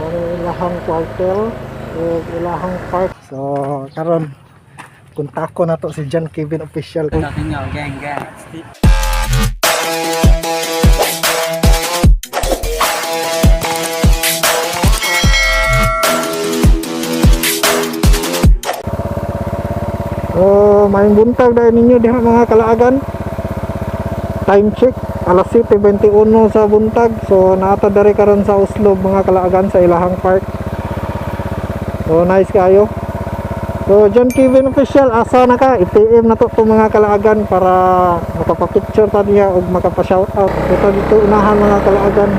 Ilahang kwartel ug ilahang park. So karon kontako na to si John Kevin Official. Nothing, gang gang. Oh, maayong buntag dahil ninyo diha, mga kalaagan. Time check, alas 7:21 sa buntag. So naata diri karon sa Oslob, mga kalaagan, sa ilahang park. So nice kayo. So John Kevin Official, asa na ka? I-PM na to mga kalaagan para makapapicture ta niya ug makapa-shoutout. Ito dito unahan, mga kalaagan.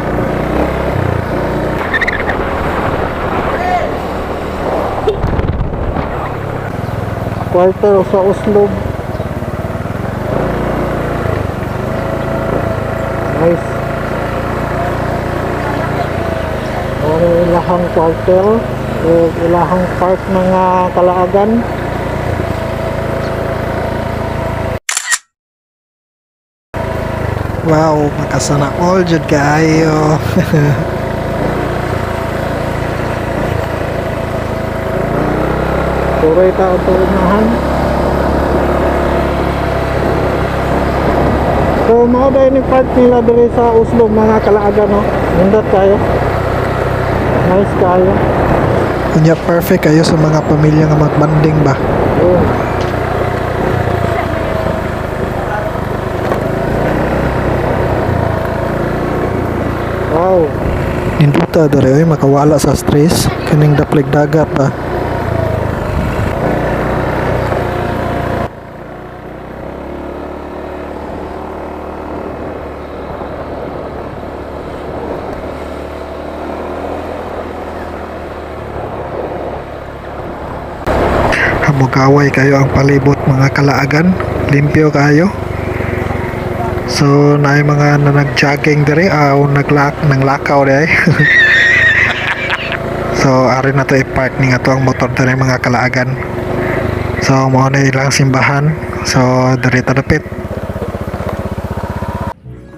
Quarter sa Oslob. Nice. Ang ilahang quarter ug ilahang park, mga kalaagan. Wow, makasana all jud kaayo. Turoy ta ang unahan. So mao dahil ni park nila diri sa Oslo, mga kalaagan, no. Nindot kayo. Nice kayo. Unya perfect kayo sa mga pamilya nga magbanding ba. Yun. Wow. Ninduta diri oy, makawala sa stress kaning daplig dagat ba. Hamugaway kayo ang palibot, mga kalaagan, limpyo kayo. So naay mga na nag-jogging diri aw naglak nang lakaw diri. So ari na to i-park ni nga to ang motor diri, mga kalaagan. So mao na ilang simbahan. So diri ta dapit.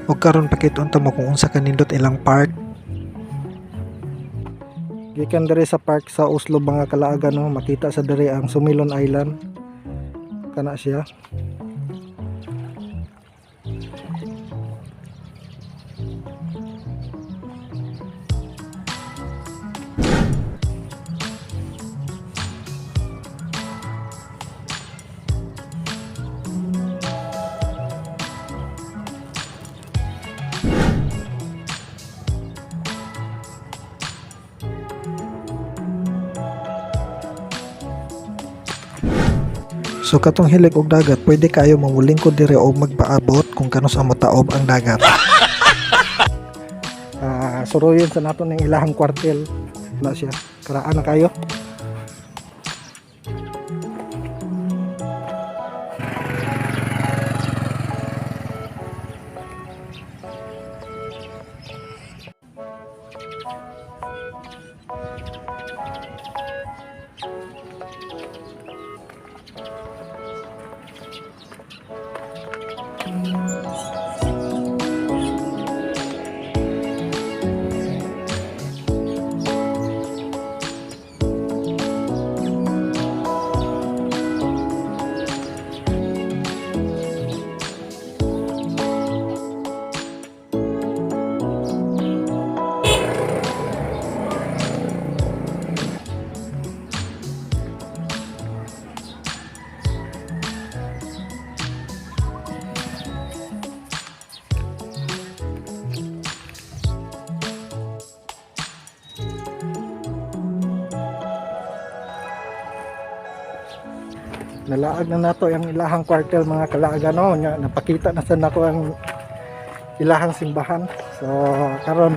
Ug karon pakit-on ta mo kung unsa kanindot ilang park. Gikan diri sa park sa Oslo, mga kalaagan, no, makita sa diri ang Sumilon Island. Kana siya. So katong hilig og dagat, pwede kayo mamulingkod diri og magpaabot kung kanus ang motaob ang dagat. Ah, suruyon sa nato ng ilahang kwartel. Na siya. Karaan na kayo. Nalaag na nato ang ilahang kwartel, mga kalaagan, no. Nya, napakita na sa nako ang ilahang simbahan. So karon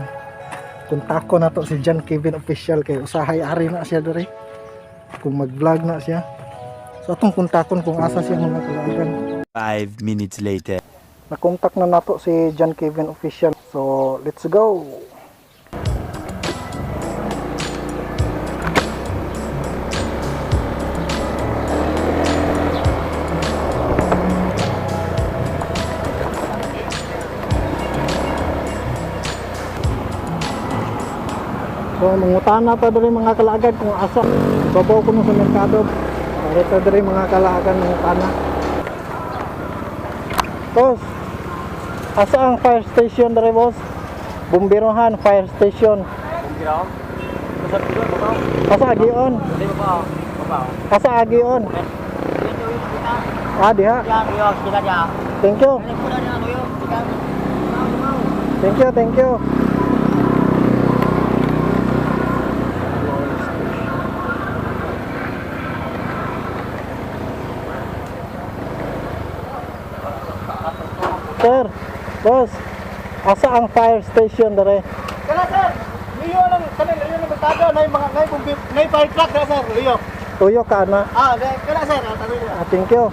kontako na to si John Kevin Official kay usahay ari na siya diri kung mag-vlog na siya. So atong kontakon kung asa siya, mga kalaagan. 5 minutes later. Nakontak na nato si John Kevin Official. So let's go. So So mangutana ta diri, mga kalaagan, kung asa. Babaw ko sa merkado. Dito diri, mga kalaagan, mangutana. Boss, asa ang fire station diri, boss? Bumbirohan fire station. Asa agion? Asa agion? Ah, diha. Thank you. Thank you, thank you. Sir, boss, asa ang fire station dere? Kana, sir, liyo lang kana, liyo ng merkado nay mga nay bumbi nay fire truck na, sir, liyo. Tuyo ka na. Ah, kana, sir, ah, tanong ko. Ah, thank you.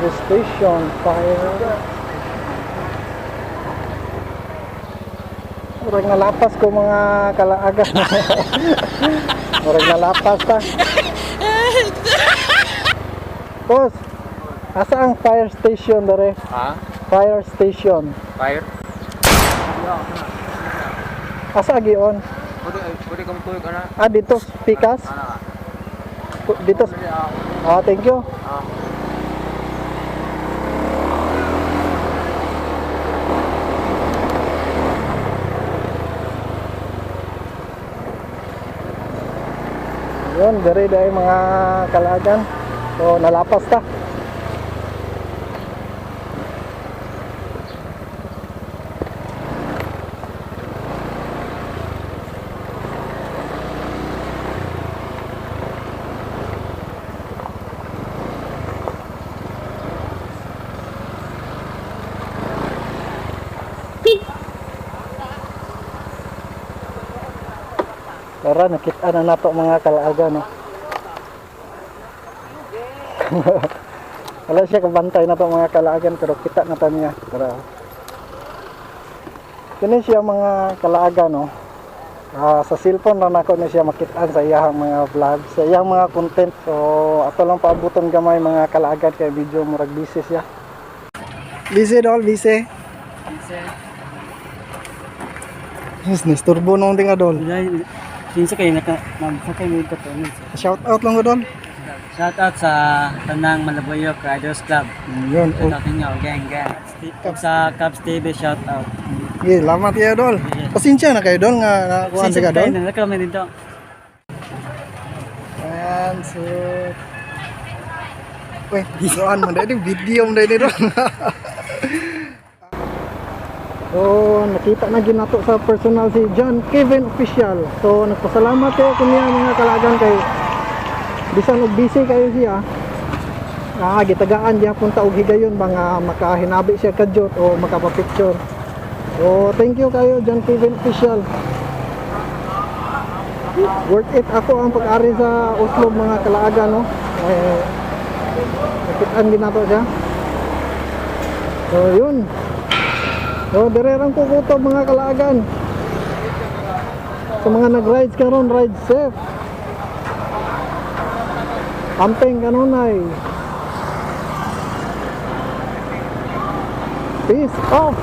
The station fire. Murag nalapas ko, mga kalaagan. Murag nalapas ta. Boss, asa ang fire station dere? Ha? Fire station. Fire? Asa agion? Pwede, pwede kang tuyog, ana. Ah, dito pikas? Ana. Dito. Ah, thank you. Ah. Yun, dere dahil, mga kalagan. So, nalapas ta. Tara, nakita na nato, mga kalaagan, no? Wala siya kabantay na to, mga kalaagan, pero kita na ta niya. Tara. Kini siya, mga kalaagan, no. Ah, sa cellphone ra nako ni siya makitaan sa iyahang mga vlog, sa iyang mga content. So ato lang paabuton gamay, mga kalaagan, kay video murag busy siya. Busy dol, busy. Yes, nisturbo nung tinga dol. Kinsa kayo naka sakay mo ka to. Shout out lang ko dol. Shout out sa Tanang Malabuyoc Riders Club. Yun. Shout out ninyo, gang gang. Ug sa Cubs TV, shout out. Yeah, lamat kayo dol. Pasensya na kayo dol nga nakuha Since ka dol. kayo na kami dito. One, two. Uy, videoan mo dahil video mo dahil dol. So, nakita na ginato sa personal si John Kevin Official. So, nagpasalamat kayo kunya, mga kalagan, kay bisan og busy kayo siya. Ah, gitagaan gyapon ta og higayon ba nga makahinabi siya kadyot o makapapicture. So, thank you kayo, John Kevin Official. Worth it ako ang pag-ari sa Oslo, mga kalaagan, no. Eh, nakitaan din nato siya. So yun. So dire rang kukutob, mga kalaagan. Sa mga nag-rides karon, ride safe. Amping kanunay. Peace off.